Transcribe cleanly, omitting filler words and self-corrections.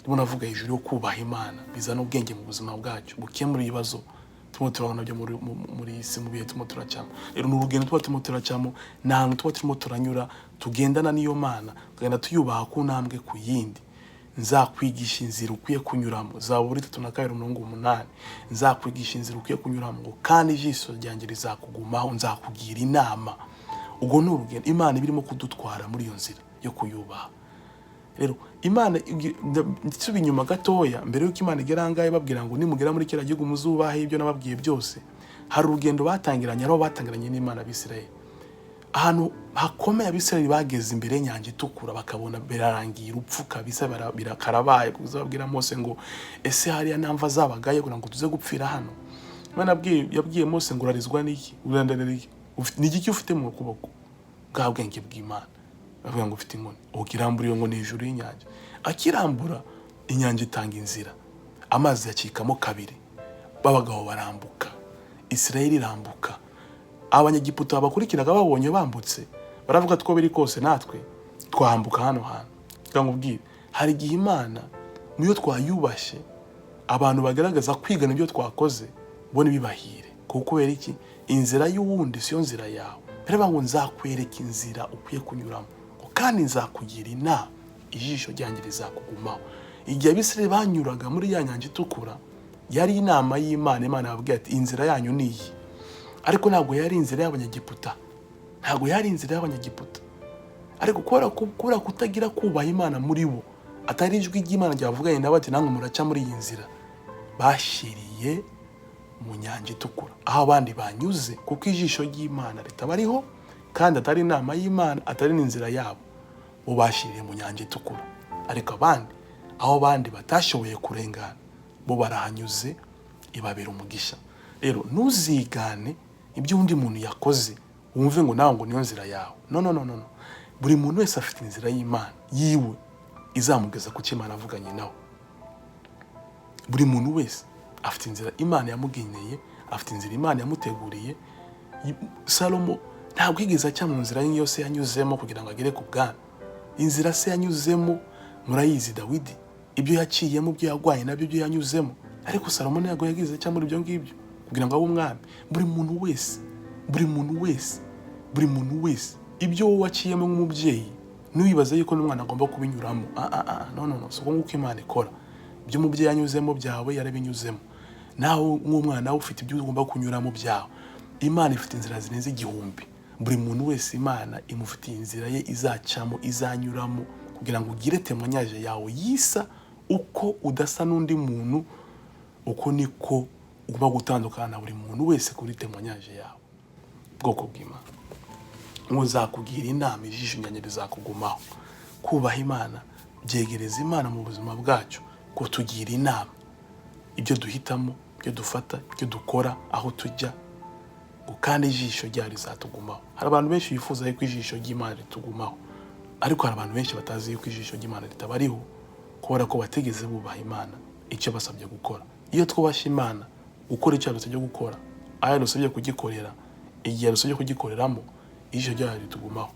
Ndimo navuga hejuru yo kubaha Imana bizana ubwenge mu buzima bwacu, gukemura ibibazo turimo turabona byo muri iyi si, mu bihe turimo turacamo. Rero ni urugendo tuba turimo turacamo, ni ahantu tuba turimo turanyura, tugendana n'iyo Mana, tukagenda tuyubaha ku ntambwe ku yindi. Nzakwigisha inzira ukwiye kunyuramo. Zaburi 32 umurongo 8. Nzakwigisha inzira ukwiye kunyuramo, ngo kandi ijisho ryanjye rizakugumaho, nzakugira inama. Ubwo ni urugendo Imana iba irimo kudutwara muri iyo nzira yo kuyubaha. Rero Imana nsubiye inyuma gatoya, mbere y'uko Imana igera ahangaha ibabwira ngo nimugera muri kiriya gihugu muzubahe ibyo nababwiye byose, hari urugendo batangiranye, aho batangiranye n'Imana Abisirayeli. Ahantu hakomeye Abisirayeli bageze imbere y'inyanja itukura, bakabona birarangiye, urupfu kabisa, birakarabaye, kuza babwira Mose ngo: "Ese hariya nta mva zabagayo kugira ngo tuze gupfira hano?" Imana yabwiye Mose ngo: "Urarizwa n'iki? Urandarira iki? Ni igiki ufite mu kuboko?" Bwa bwenge bw'Imana. Bavuga ngo: "Ufite inkoni." Ukirambura iyo nkoni hejuru y'inyanja. Akirambura, inyanja itanga inzira, amazi yacikamo kabiri, b'abagabo barambuka, Isirayeli irambuka. Abanyegiputa bakurikiraga babonye bambutse, baravuga: "Two biri kose natwe twambuka hano hantu." Reka nkubwire, hari igihe Imana muyo twayubashye abantu bagaragaza kwigana ibyo twakoze bo ntibibahire. Kuko kubera iki? Inzira y'uwundi siyo nzira yawe. Baravuga ngo: "Nzakwereka inzira ukwiye kunyuramo, ngo kandi nzakugira inama, ijisho ryanjye rizakugumaho." Igihe Abisirayeli banyuraga muri ya nyanja itukura, yari inama y'Imana. Imana yababwiye ati: "Inzira yanyu ni iyi." Ariko ntabwo yari inzira y'Abanyegiputa, ntabwo yari inzira y'Abanyegiputa. Ariko kubera kutagira kubaha Imana muri bo, atari ijwi ry'Imana ryavuganye nabo ati: "Namwe muraca muri iyi nzira," bashiriye mu nyanja itukura aho abandi banyuze, kuko ijisho ry'Imana ritabariho kandi atari inama y'Imana, atari n'inzira yabo. Bo bashiriye mu nyanja itukura, ariko abandi, aho abandi batashoboye kurengana, bo barahanyuze, ibabera umugisha. Rero ntuzigane ibyo undi muntu yakoze, wumve ngo nawe ngo niyo nzira yawe. No, no, no, no, no. Buri muntu wese afite inzira y'Imana yiwe izamugeza ku cyo Imana avuganye nawe. Buri muntu wese afite inzira Imana yamugeneye, afite inzira Imana yamuteguriye. Salomo ntabwo yigeze aca mu nzira ye yose yanyuzemo kugira ngo agere ku bwami. Inzira se yanyuzemo murayizi, Dawidi, ibyo yaciyemo, ibyo yarwaye nabyo, ibyo yanyuzemo. Ariko Salomo ntabwo yagize aca muri ibyo ngibyo kugira ngo abe umwami. Buri muntu wese, buri muntu wese, buri muntu wese, ibyo wowe waciyemo nk'umubyeyi, ntiwibaze yuko n'umwana agomba kubinyuramo. Ah, ah, ah, no, no, no, si uko nguko Imana ikora. Ibyo umubyeyi yanyuzemo byawe yarabinyuzemo, nawe nk'umwana we ufite ibyo ugomba kunyuramo byawe. Imana ifite inzira zirenze 1000. Buri muntu wese Imana imufitiye inzira ye izacamo, izanyuramo kugira ngo ugire témoignage yawe yisa. Uko udasa n'undi muntu, uko niko ugomba gutandukana na buri muntu wese kuri témoignage yawe. Bwoko bw'Imana, ngo nzakugira inama, ijisho ryanjye rizakugumaho. Kubaha Imana byegereza Imana mu buzima bwacu, kutugira inama, ibyo duhitamo, ibyo dufata, ibyo dukora, aho tujya, ngo kandi ijisho ryayo rizatugumaho. Hari abantu benshi bifuza yuko ijisho ry'Imana ritugumaho, ariko hari abantu benshi batazi yuko ijisho ry'Imana ritabariho, kubera ko batigeze bubaha Imana icyo basabye gukora. Iyo twubashye Imana, gukora icyo yadusabye gukora, aho yadusabye kugikorera, igihe yadusabye kugikoreramo, ijisho ryayo ritugumaho.